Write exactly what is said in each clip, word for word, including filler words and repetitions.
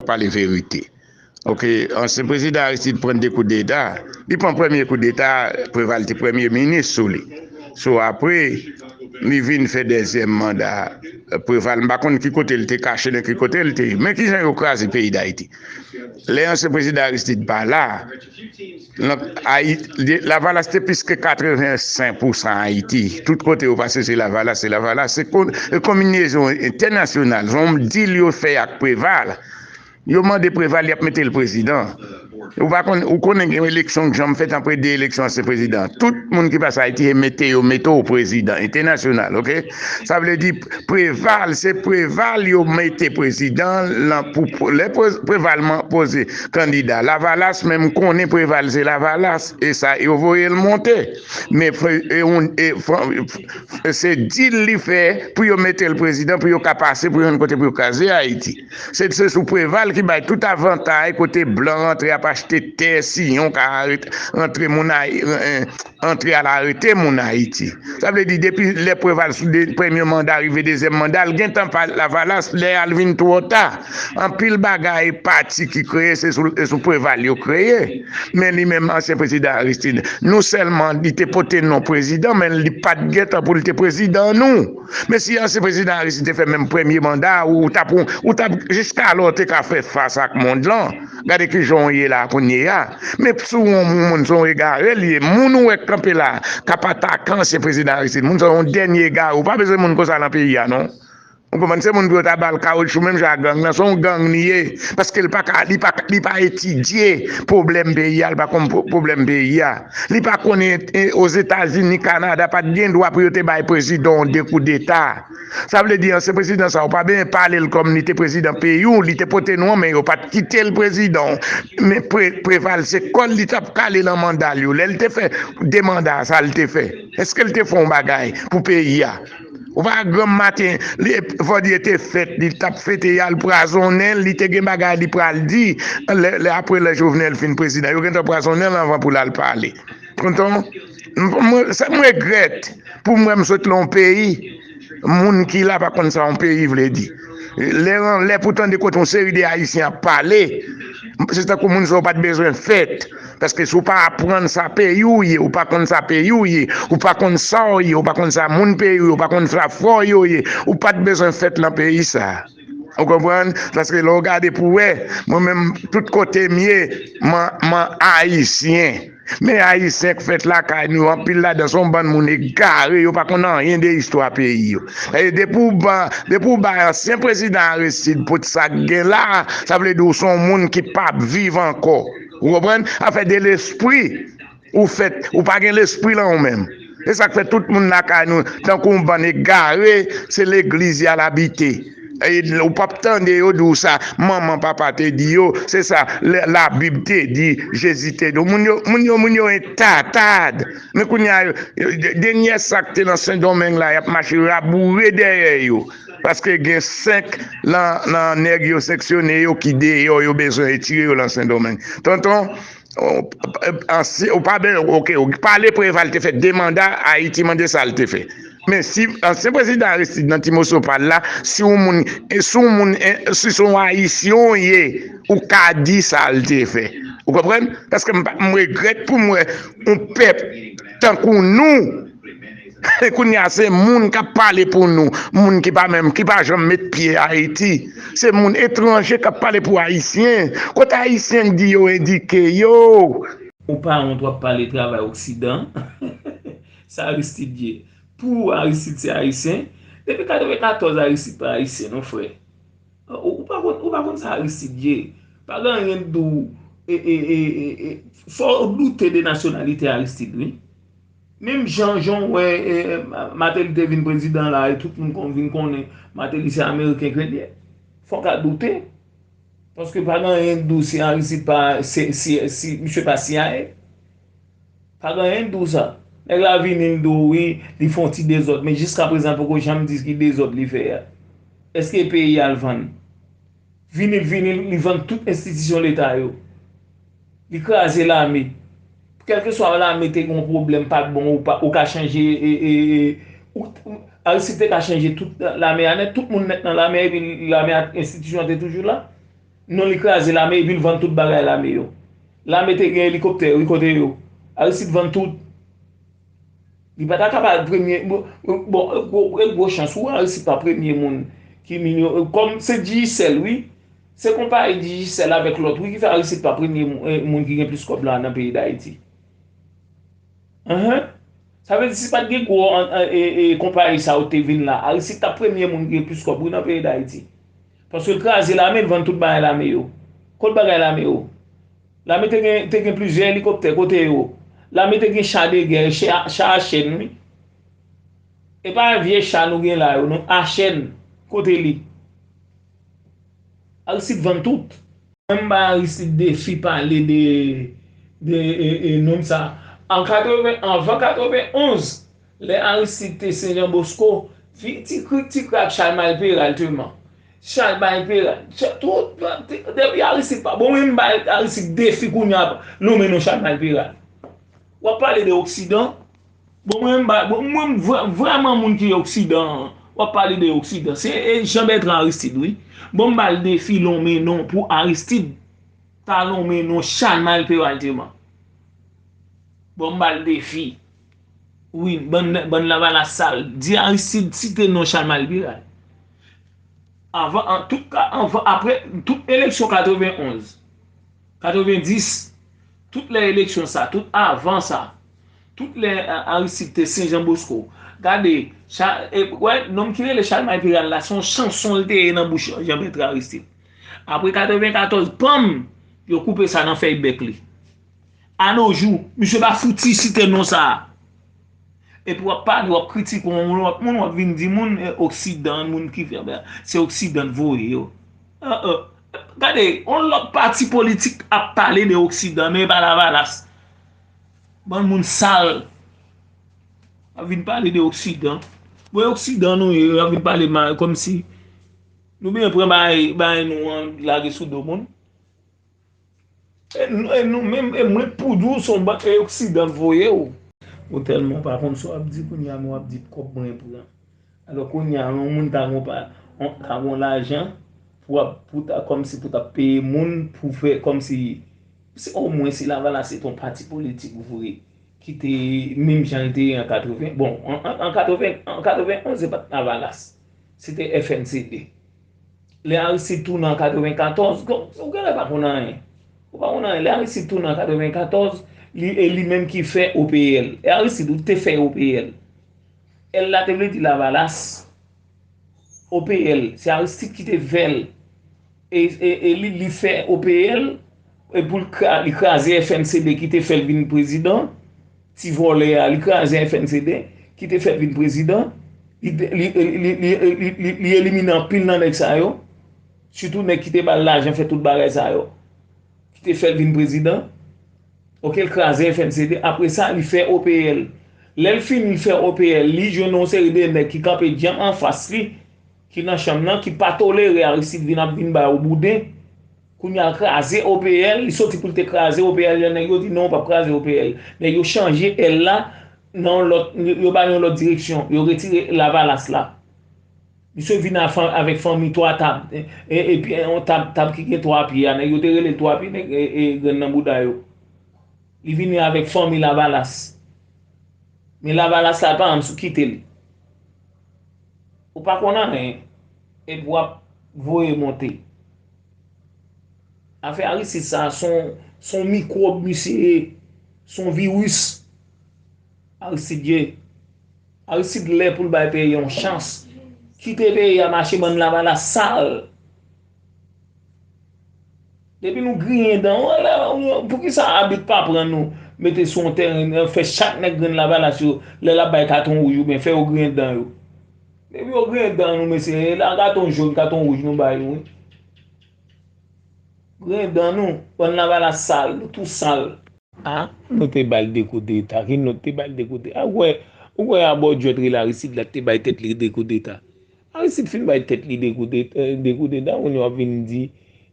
pale verite. Ok, ansyen prezidan Aristide pran de koudeta. Li pran premye koudeta, Preval te premye minis sou li. So apre, li vin fè dezyèm manda Preval. M pa konn ki kote l te kache, nan ki kote l te ye. Men kijan yo kraze peyi Dayiti. Lè ansyen prezidan Aristide pa la, Lavalas te plis ke katrevensenk pousan Ayiti. Tout kote yo pase se Lavalas, se Lavalas. Se konbinezon entènasyonal, se yon dil yo fè ak Preval. Yo mande Preval, y ap mete l prezidan. Ou pa konn, ou konnen gen eleksyon k janm fèt apre de eleksyon ansyen prezidan. Tout moun ki pase Ayiti, e mete yo mete w prezidan entènasyonal, ok? Sa vle di Preval, se Preval yo mete prezidan lan pou lè Preval poze kandida. Lavalas menm konnen Preval se Lavalas, e sa yo voye l monte. Men se dil li fè pou yo mete l prezidan, pou yo ka pase, pou yo jwenn kote pou yo kraze Ayiti. Se se sou Preval ki bay tout avantay kote blan rantre ap achte tè, Siyon ka rantre moun antre al arete moun Ayiti. Sa vle di depi lè Preval sou premye manda rive dezyèm manda, l gentan pa Lavalas, lè a l vin twò ta. Anpil bagay pati ki kreye se sou Preval yo kreye. Men li menm ansyen prezidan Aristide, non sèlman li te pote non prezidan, men li pa t gentan pou l te prezidan nou. Men si ansyen prezidan Aristide te fè menm premye manda, ou t ap, ou t ap jiska lè w te ka fè fas ak mond lan. Gade kijan w ye la kounye a. Men si w wè yon moun se yon egare l ye, moun ou wè k kanpe la k ap atake ansyen prezidan Aristide, moun sa yon dènye egare, ou pa bezwen moun konsa nan peyi a non. Ou konprann? Se moun pou yo ta ba l kawotchou menm jan ak gang nan, se yon gang li ye. Paske li pa ka, li pa, li pa etidye pwoblèm peyi a, li pa konn pwoblèm peyi a. Li pa konnen Ozetazini, Kanada pa t gen dwa pou yo te bay prezidan w de koudeta. Sa vle di ansyen prezidan sa, ou pa bezwen pale l kòm li te prezidan peyi w, li te pote nou an, men yo pa t kite l prezidan w. Men Preval se kò l li t ap kale lan manda l yo. Lè l te fè de manda sa l te fè, èske l te fè yon bagay pou peyi a? Ou pa granm maten, Vòdye te fèt, li t ap fete, y al pwazonnen l, li te gen bagay li pral di lè apre lè Jovenel fin prezidan. Yo gentan pwazonnen l anvan pou l al pale. Kontan, m regrèt pou m wè m sot lan yon peyi, moun ki la pa konn sa yon peyi vle di. Lè anlè pou tande kote yon seri de Ayisyen ap pale, se tankou moun sa yo pa t bezwen fèt. Paske si w pa aprann sa peyi w ye, ou pa konn sa peyi w ye, ou pa konn sa w ye, ou pa konn sa moun peyi w ye, ou pa konn sa frè w yo ye, ou pa t bezwen fèt lan peyi sa. Ou konprann? Paske lè w gade pou wè, mwen menm, tout kote m ye, m an Ayisyen. Men Ayisyen k fèt lakay nou yo, anpil ladan se yon bann moun egare, yo pa konn anyen de istwa peyi yo. Depi w ba, depi w bay ansyen prezidan Aristide pou sa k gen la, sa vle di w se yon moun ki p ap viv ankò. Ou konprann? Afè de lespri, ou fèt, ou pa gen lespri lan ou menm. Se sa k fè tout moun lakay nou tankou yon bann egare, se legliz y al abite. Ou p ap tande yo di w sa manman papa te di yo, se sa Labib te di, Jezi te di w. Moun yo, moun yo, moun yo entatad. Men kounye a, dènyè sa k te nan Sendomeng la, y ap mache raboure dèyè yo. Paske gen senk lan nèg yo seksyone yo ki deyò, yo bezwen retire yo lan Sendomeng. Tonton, ou pa ben, ok, ou pale Preval te fè de manda, Ayiti mande sa l te fè. Men si ansyen prezidan Aristide nan ti moso pa l la, si yon moun, si yon moun, si se yon Ayisyen w ye, ou ka di sa l te fè. Ou konprann? Paske m regrèt pou m wè yon pèp tankou nou, kounye a se moun k ap pale pou nou, moun ki pa menm, ki pa janm met pye Ayiti. Se moun etranje k ap pale pou Ayisyen. Kote Ayisyen k di yo endike yo? Ou pa wont w ap pale travay Oksidan? Sa Aristide ye? Pou ou Aristide se Ayisyen? Depi katrevenkatòz Aristide pa Ayisyen non frè. Ou pa konn, ou pa konn sa Aristide ye? Pa gen anyen k di w, e, e, e, e, e, fò w doute de nasyonalite Aristide wi. Menm jan, jan w wè Martelly te vin prezidan la e tout moun vin konnen Martelly se ameriken ke l ye. Fò w ka doute. Paske pa gen anyen k di w si Aristide pa, si, si, si misye pa C I A. Pa gen anyen k di w sa. Nèg la vini l di w wi, li fè yon ti dezòd, men jiskaprezan l poko janm di ki dezòd li fè a. Èske peyi a l vann? Vini l vini, li vann tout enstitisyon leta yo. Li kraze lame. Kèlkeswa lame te gen yon pwoblèm, pa t bon, ou pa, ou ka chanje, e, e, e, ou, Aristide te ka chanje tout lame a nèt, tout moun nèt nan lame a, epi lame a, enstitisyon an te toujou la. Non, li kraze lame epi l vann tout bagay lame yo. Lame te gen elikoptè, wi, kote yo? Aristide vann tout. Li pa ta ka pa premye. Bon, bon, gwo, e gwo chans, wi, Aristide pa premye moun ki milyon. Kòm se Digicel, wi. Se konpayi Digicel avèk lòt, wi, ki fè Aristide pa premye mou- e, moun ki gen plis kòb la nan peyi Dayiti. Enhen. Sa vle di si pa t gen gwo an- an- e, e, konpayi sa yo te vin la, Aristide t ap premye moun ki gen plis kòb, wi, nan peyi Dayiti. Paske l kraze lame, l vann tout bagay lame yo. Kot bagay lame yo? Lame te gen, te gen plizyè elikoptè, kote yo? Lame te gen cha de gè, cha, cha a chèn, wi. E pa vye cha nou gen la yo, non, a chèn, kote li? Aristide vann tout. Mwen m bay Aristide defi pale de, de e, e, nonm sa. An katreven, anvan katreven onz, lè Aristide te Sen Jan Bosko, fi, ti krik, ti krak, Chalmay Peralteman. Chalmay Peralteman, tout, depi Aristide pa, bon, mwen m bay Aristide defi kounye a, nonmen non Chalmay Peralteman. W ap pale de Oksidan? Bon, mwen, m ba- bon, mwen, m vre- vrèman moun ki Oksidan, w ap pale de Oksidan. Se e, Jean Bertrand Aristide, wi. Bon, m ba l defi lonmen non pou Aristide ta lonmen non Chalmay Peralteman. Bon, m ba l defi. Wi, bann, bann Lavalas sal. Di Aristide site non Chalmay Peral. Anvan, an tout ka, anvan, apre tout eleksyon katreven onz, katreven dis, tout lè eleksyon sa, tout avan sa, tout lè, a, Aristide te Sen Jan Bosko. Gade, cha, e, wè, nonm ki rele Chalmay Peral la, se yon chanson l te ye nan bouch Jean Bertrand Aristide. Apre katreven katòz, panm, yo koupe sa nan fèy bèk li. Anojou, misye pa fouti site non sa a. Epi w ap pale, w ap kritike yon lòt moun, w ap vin di moun, e, Oksidan, moun ki fè, se Oksidan k voye yo. Gade, yon lòt pati politik ap pale de Oksidan, men e pa Lavalas. Bann moun sal ap vin pale de Oksidan. Bon, e Oksidan nou ye, y ap vin pale mal, kòmsi nou byen pran bagay, bagay nou an lage sou do moun. E nou, e nou menm, e mwen k pou di w se yon bann, e Oksidan k voye w. Ou tèlman pa konn sa w ap di, kounye a men w ap di kòb mwen pran. Alò kounye a yon moun ta gon pa, yon, ta gon lajan pou ap, pou ta, kòmsi pou t ap peye moun pou fè, kòmsi, se omwen si Lavalas se t yon pati politik vre, ki te menm jan l te ye an katreven, bon, an, an, an katreven, an katreven onz se pa t Lavalas, se te F N C D. Lè Aristide tounen an katreven katòz, ou genlè pa konn anyen. Ou pa konn anyen. Lè Aristide tounen an katreven katòz, li, e li menm ki fè O P L. E Aristide ou te fè O P L. L la te vle di Lavalas. O P L, se Aristide ki te fè l. E, e, e li, li fè O P L, e pou l kra-, li kraze F N C D ki te fè l vin prezidan. Ti vòlè a, li kraze F N C D, ki te fè l vin prezidan. Li, li, li, li, li, li, li, li elimine anpil nan nèg sa yo. Sitou nèg ki te ba l lajan fè tout bagay sa yo. Ki te fè l vin prezidan. Oke, l kraze F N C D. Apre sa, li fè O P L. Lè l fini, l fè O P L, li jwenn yon seri de nèg ki kanpe djanm anfas li, ki nan chanm nan, ki pa tolere Aristide vin ap vin ba yo bouden. Kounye a l kraze O P L, li soti pou l te kraze O P L, lè nèg yo di non, w p ap kraze O P L. Nèg yo chanje L la nan yon lòt, yo ba l yon lòt direksyon, yo retire Lavalas la. Misye vin a fan-, avèk fanmi twa tab, e, e, epi yon tab, tab ki gen twa pye a, nèg yo te rele l twa pye, nèg, e, e, grenn nan bouda yo. Li vini avèk fanmi Lavalas. Men Lavalas la pa janm sou kite l. Ou pa konn anyen, epi w ap voye monte. Afè Aristide sa, se yon, se yon mikwòb misye ye, se yon viris. Aristide ye. Aristide lè pou l bay peyi a yon chans. Kite peyi a mache, bann Lavalas sal. Depi nou griyen dan, w, lè, w, poukisa abit pa pran nou, mete sou yon teren, fè chak nèg grenn Lavalas yo, lè l ap bay katon wouj oubyen fè yo griyen dan yo? Depi yo griyen dan nou, mesye, e la katon jòn, katon wouj nou ba yo, wi. Griyen dan nou, bann Lavalas sal, nou tou sal. A, nou te ba l de koudeta. Ki nou te ba l de koudeta? A, ou kwè, ou kwè a bò djwèt rele Aristide la ki te bay tèt li de koudeta? Aristide fin bay tèt li de koudeta, de koudeta, kounye a w ap vin di,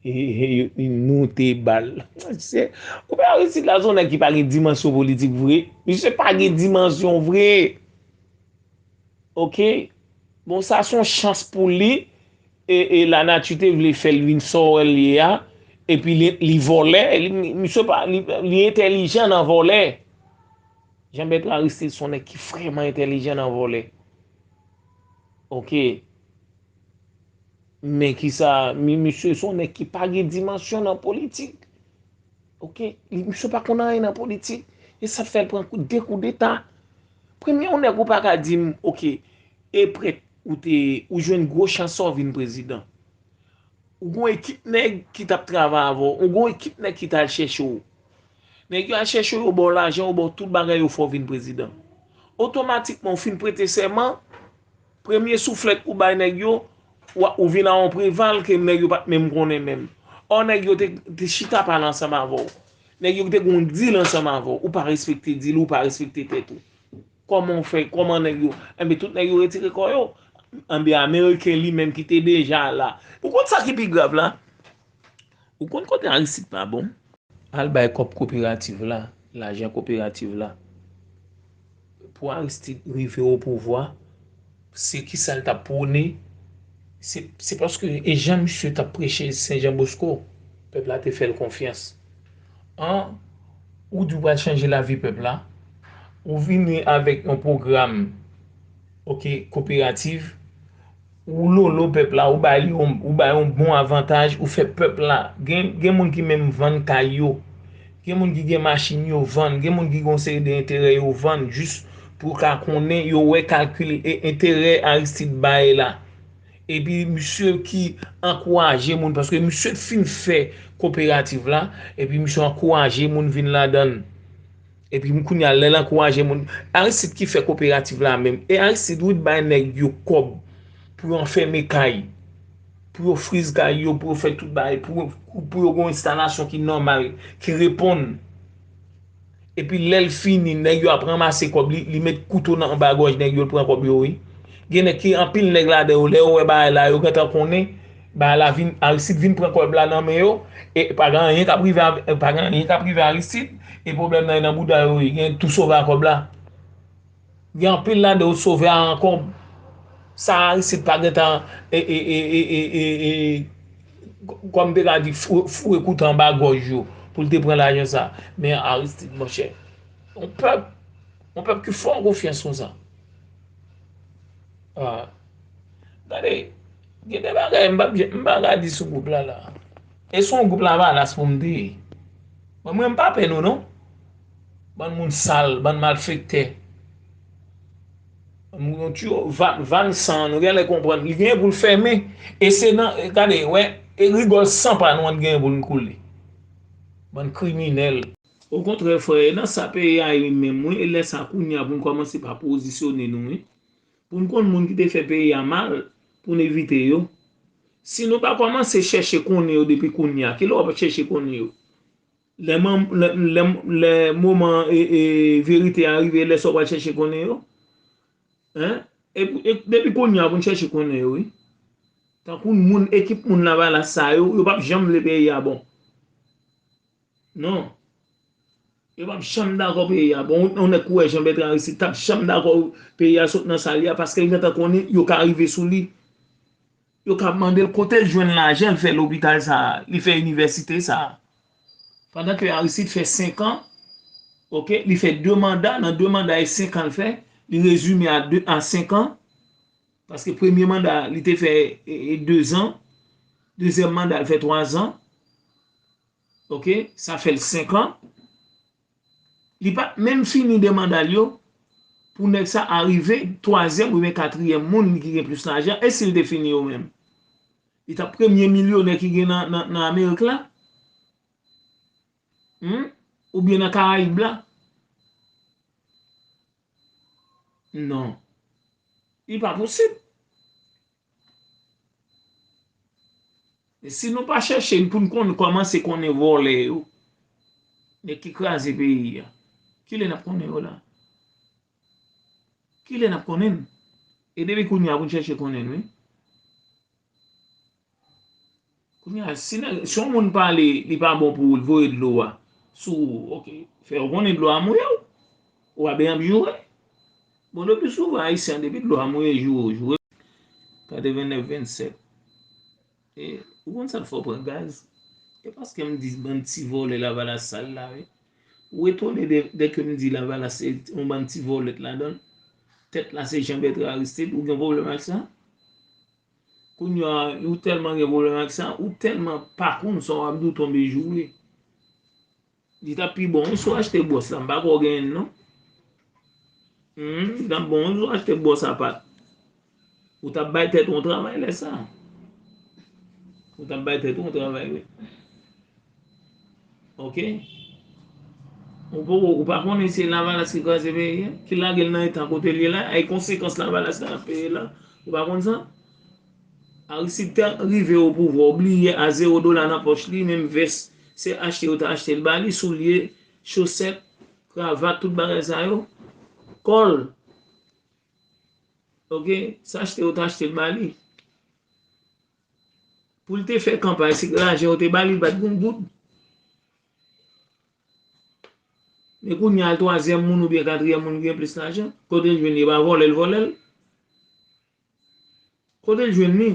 e, e, e, nou te ba l. Se, ou kwè Aristide la se yon nèg ki pa gen dimansyon politik vre? Misye pa gen dimansyon vre. Oke? Bon, sa se yon chans pou li. e, e lanati te vle fè l vin sa w wè l ye a, epi li, li vòlè, li, misye pa, li, li entèlijan nan vòlè. Jean Bertrand Aristide se yon nèg ki vrèman entèlijan nan vòlè. Oke. Men ki sa, mi, misye se yon nèg ki pa gen dimansyon nan politik. Oke? Li, misye pa konn anyen nan politik. E sa fè l pran kou, de koudeta. Premye, yon nèg ou pa ka di m, oke, e prèt ou te, ou jwenn gwo chans sa w vin prezidan. Ou gon ekip nèg ki t ap travay avè w. Ou gon ekip nèg ki t al chèche w. Nèg yo al chèche w, yo ba w lajan, yo ba w tout bagay, yo fè w vin prezidan. Otomatikman, ou fin prete sèman, premye souflèt ou bay nèg yo, wa, ou vin a yon Preval ke nèg yo pa t menm konnen menm. Ò, nèg yo te, te chita pale ansanm avè w. Nèg yo te gon dil ansanm avè w. Ou pa respekte dil ou, ou pa respekte tèt ou. Kòman w fè, kòman nèg yo, enben, tout nèg yo retire kò yo. Enben, Ameriken li menm ki te deja la. Ou konn sa ki pi grav la? Ou konn kote Aristide pa bon? Al bay kòb koperativ la, lajan koperativ la. Pou Aristide rive o pouvwa, se kisa l t ap pwone? Se, se paske e jan misye t ap preche Sen Jan Bosko, pèp la te fè l konfyans. An, ou di w pral chanje lavi pèp la, ou vini avèk yon pwogram, oke, koperativ, ou lolo pèp la, ou ba li yon, ou ba yon bon avantaj, ou fè pèp la. Gen, gen moun ki menm vann kay yo. Gen moun ki gen machin yo vann. Gen moun ki gen yon seri de enterè yo vann jis pou ka konnen yo wè kalkil e enterè Aristide bay la. Epi misye ki ankouraje moun, paske misye t fin fè koperativ la, epi misye ankouraje moun vin ladan l. Epi kounye a, lè l ankouraje moun, Aristide ki fè koperativ la menm. E Aristide, wi, t bay nèg yo kòb pou yo anfème kay, pou yo friz kay yo, pou yo fè tout bagay, pou, pou yo gen yon enstalasyon ki nòmal, ki reponn. Epi lè l fini, nèg yo ap ranmase kòb, li, li met kouto nan anba gòj nèg yo, l pran kòb yo, wi. Gen nèg ki anpil nèg ladan yo, lè yo wè bagay la, yo gentan konnen, bagay la vin, Aristide vin pran kòb la nan men yo, e pa gen anyen k ap rive, pa gen anyen k ap rive Aristide, e pwoblèm nan e nan bouda yo ye, gen tou sove a kòb la. Gen anpil ladan yo sove a an kòb. Sa Aristide pa gentan, e, e, kòm te ka di, foure, foure kouto anba gòj yo, pou l te pran lajan sa. Men Aristide, monchè, yon pèp, yon pèp ki fè w konfyans konsa. Ah. Gade, gen de bagay m p ap, m pa ka di sou gwoup la la. E se yon gwoup lavalas pou m te ye. Mwen, mwen, m pa pè nou, non. Bann moun sal, bann malfektè. Bann moun yo tiyo, va, vann san, nou genlè konprann. Li genyen pou l fèmen. E se nan, gade, wè, e rigòl san pa nou an genyen pou n koule. Bann kriminèl. Okontrè, frè, e nan sa peyi a ye menm, wi, e lè sa kounye a pou n kòmanse pa pozisyone nou, wi. Pou n konn moun ki te fè peyi a mal, pou n evite yo. Si nou pa kòmanse chèche konnen yo depi kounye a, kilè w ap chèche konnen yo? Lè, lè, lè, lè moman e, e, verite a rive, lè sa w pral chèche konnen yo? Hein? E, e depi kounye a pou n chèche konnen yo, wi. Tankou moun, ekip moun lavalas sa yo, yo p ap janm vle peyi a bon. Non. Yo p ap janm dakò peyi a bon. Yon nèg kourè Jean Bertrand Aristide t ap janm dakò peyi a sot nan sa l ye a, paske l gentan konnen yo ka rive sou li. Yo ka mande l kote l jwenn lajan l fè lopital sa a, li fè inivèsite sa a. Pandan ke Aristide fè senk an, oke, li fè de manda, nan de manda e senk an l fè, li rezime a de, a senk an, paske premye manda li te fè e, e dezan, dezyèm manda l fè twazan, oke, sa fè l senk an. Li pa t menm fini de manda l yo, pou nèg sa a rive twazyèm oubyen katriyèm moun ki gen plis lajan, e si l te fini yo menm? Li t ap premye milyonè ki gen nan, nan, nan Amerik la? Hmm? Oubyen nan Karayib la? Non. Li pa posib. E si nou pa chèche pou n konn, kòmanse konnen vòlè yo, nèg ki kraze peyi a, kilè n ap konnen yo la? Kilè n ap konnen n? E depi kounye a pou n chèche konnen n, wi. Kounye a, si nèg, si yon moun pale, li pa bon pou ou, l voye dlo a sou ou, oke. Fè yo konnen dlo a mouye w. Ou pa bezwen ap joure. Bon, le pli souvan, Ayisyen, depi dlo a mouye, joure, joure. Katrevennnèf vennsèt. E, ou konn sa k fè w pran gaz? E paske m di bann ti vòlè Lavalas sal la, wi. Ou etone de, dèke m di Lavalas se yon bann ti vòlèt ladan l? Tèt la se Jean Bertrand Aristide, ou gen pwoblèm ak sa? Kounye a, ou tèlman gen pwoblèm ak sa, ou tèlman pa konn sa w ap di w tonbe joure. Li t ap pi bon wi si w achte bwòs la, m pa kwè w genyen l non. Hmm, li t ap bon wi si w achte bwòs apat. Ou t ap bay tèt ou yon travay lè sa. Ou t ap bay tèt ou yon travay wi. Oke? Ou poko, ou pa konnen se Lavalas ki kraze peyi a, ki lage l nan eta kote l ye la, e konsekans Lavalas la nan peyi la, ou pa konn sa? Aristide te rive o pouvwa, ou bliye a zewo dola nan pòch li, menm vès, se achte yo te achte l ba li, soulye, chosèt, kravat, tout bagay sa yo, kòl. Oke? Se achte yo te achte l ba li. Pou l te fè kanpay, se lajan yo te ba li, li pa t gen yon goud. Men kounye a, l twazyèm moun oubyen katriyèm moun ki gen plis lajan. Kote l jwenn li? E pa vòlè l vòlè l? Kote l jwenn li?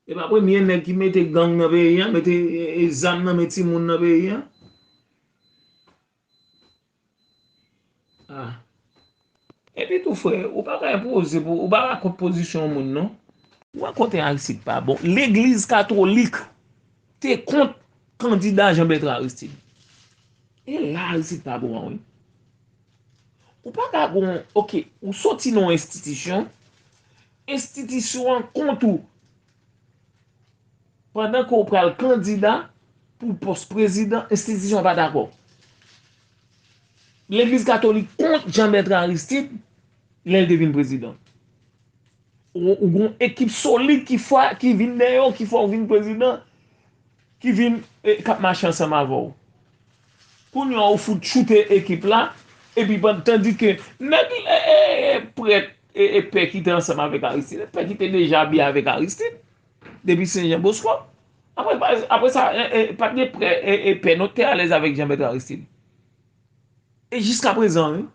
E pa premye nèg ki mete gang nan peyi a, mete, e, e, zam nan men timoun nan peyi a. Ah. Epi tou, frè, ou pa ka enpoze pou, ou pa ka kont pozisyon yon moun, non. Ou wè kote Aristide pa bon. Legliz katolik te kont kandida Jean Bertrand Aristide. E la Aristide pa bon an, wi. Ou pa ka gon, oke, ou soti nan yon enstitisyon, enstitisyon an kont ou. Pandan ke w pral kandida pou pòs prezidan, enstitisyon an pa dakò. Legliz katolik kont Jean Bertrand Aristide lè l te vin prezidan. Ou, ou gon ekip solid ki fwa, ki vin dèyè w, ki fè w vin prezidan, ki vin, e, k ap mache ansanm avè w. Kounye a, ou fout choute ekip la, epi pandan, tandike nèg, e, e, e, prèt, e, e, pè ki te ansanm avèk Aristide, pè ki te deja byen avèk Aristide, depi Sen Jan Bosko. Apre, apre sa, e, e, pa t gen prè, e, e, pè non ki te alèz avèk Jean Bertrand Aristide. E jiskaprezan, wi.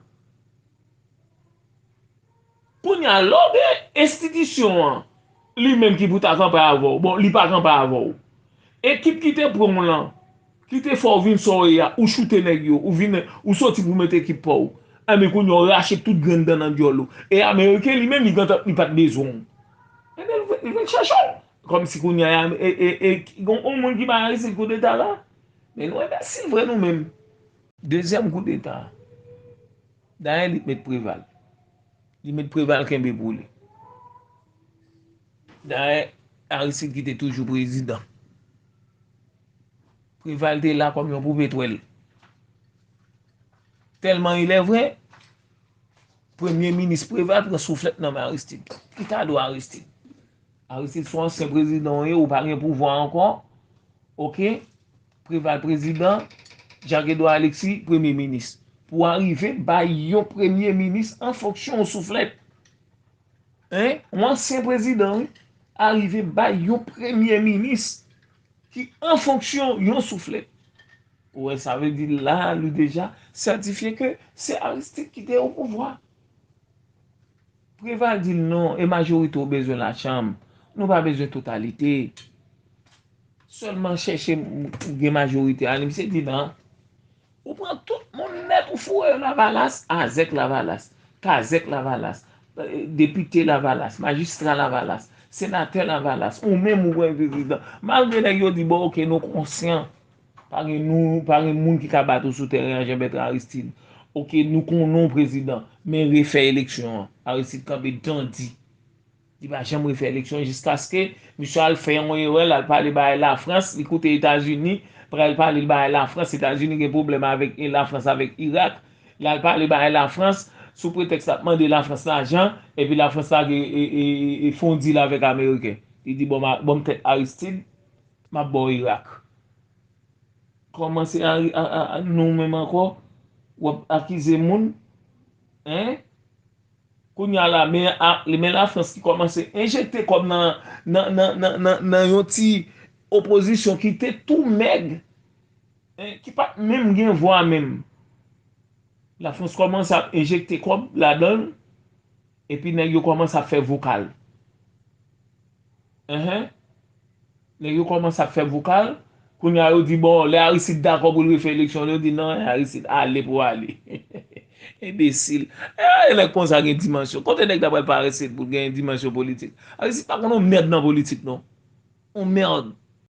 Kounye a, lè w gen enstitisyon an, li menm ki pou ta kanpe avè w, bon, li pa kanpe avè w. Ekip ki te pran w lan, ki te fè w vin sa w ye a, ou choute nèg yo, ou vin, ou soti pou mete ekip pa w. Enben, kounye a, w rache tout grenn dan nan dyòl ou. E Ameriken, li menm, li gentan, li pa t bezwen w. Enben, li vin, li vin chèche w. Kòmsi kounye a, e, e, e, gon yon moun ki bay Aristide koudeta la? Men nou enbesil vre nou menm. Dezyèm koudeta. Dayè, li t met Preval. Li met Preval kenbe pou li. Dayè, Aristide ki te toujou prezidan. Preval te la kòm yon poupe twèl. Tèlman ilèvre, premye minis Preval pran souflèt nan men Aristide. Ki ta dwe Aristide? Aristide, se yon ansyen prezidan w ye, ou pa gen pouvwa ankò. Oke? Preval prezidan, Jacques Edouard Alexis premye minis. Pou w arive bay yon premye minis an fonksyon yon souflèt. Hein? Yon ansyen prezidan, wi. Arive bay yon premye minis ki an fonksyon yon souflèt. Ou wè, sa vle di la, li deja sètifye ke se Aristide ki te o pouvwa. Preval di l non, e majorite w bezwen lachanm. Nou pa bezwen totalite. Sèlman chèche m-, gen majorite a, li misye di non. Ou pran tout moun nèt, ou foure yo Lavalas, azèk Lavalas, kazèk Lavalas, eh, depite Lavalas, majistra Lavalas, senatè Lavalas, ou menm ou pran prezidan. Malgre nèg yo di, bon, oke, nou konsyan. Pa gen nou, pa gen moun ki ka bat ou sou teren an, Jean Bertrand Aristide. Oke, nou konnen w prezidan, men refè eleksyon an. Aristide kanpe dan di. Li pa janm refè eleksyon jiskaske misye al fè yon erè, l al pale bay Lafrans, li koute Etazini, pral pale bay Lafrans, Etazini gen pwoblèm avèk, e Lafrans avèk Irak. L al pale bay Lafrans sou pretèks l ap mande Lafrans lajan, epi Lafrans lage, e, e, e, e fè yon dil avèk Ameriken. Li di, bon, m a, ban m tèt Aristide, m ap ba w Irak. Kòmanse a, a, a, a, nou menm ankò, w ap akize moun, hein? Kounye a la, men, a, men Lafrans ki kòmanse enjekte kòb nan, nan, nan, nan, nan, nan yon ti opozisyon ki te tou mèg, hein, ki pa t menm gen vwa menm. Lafrans kòmanse ap enjekte kòb ladan l. Epi nèg yo kòmanse ap fè vokal. Enhen. Nèg yo kòmanse ap fè vokal. Kounye a yo di, bon, lè Aristide dakò pou l refè eleksyon, yo di, non, Aristide, ale pou ale. Enbesil. E nèg konsa gen dimansyon. Kote nèg la pral parese pou l gen dimansyon politik? Aristide pa konn yon mèd nan politik, non. Yon mèd.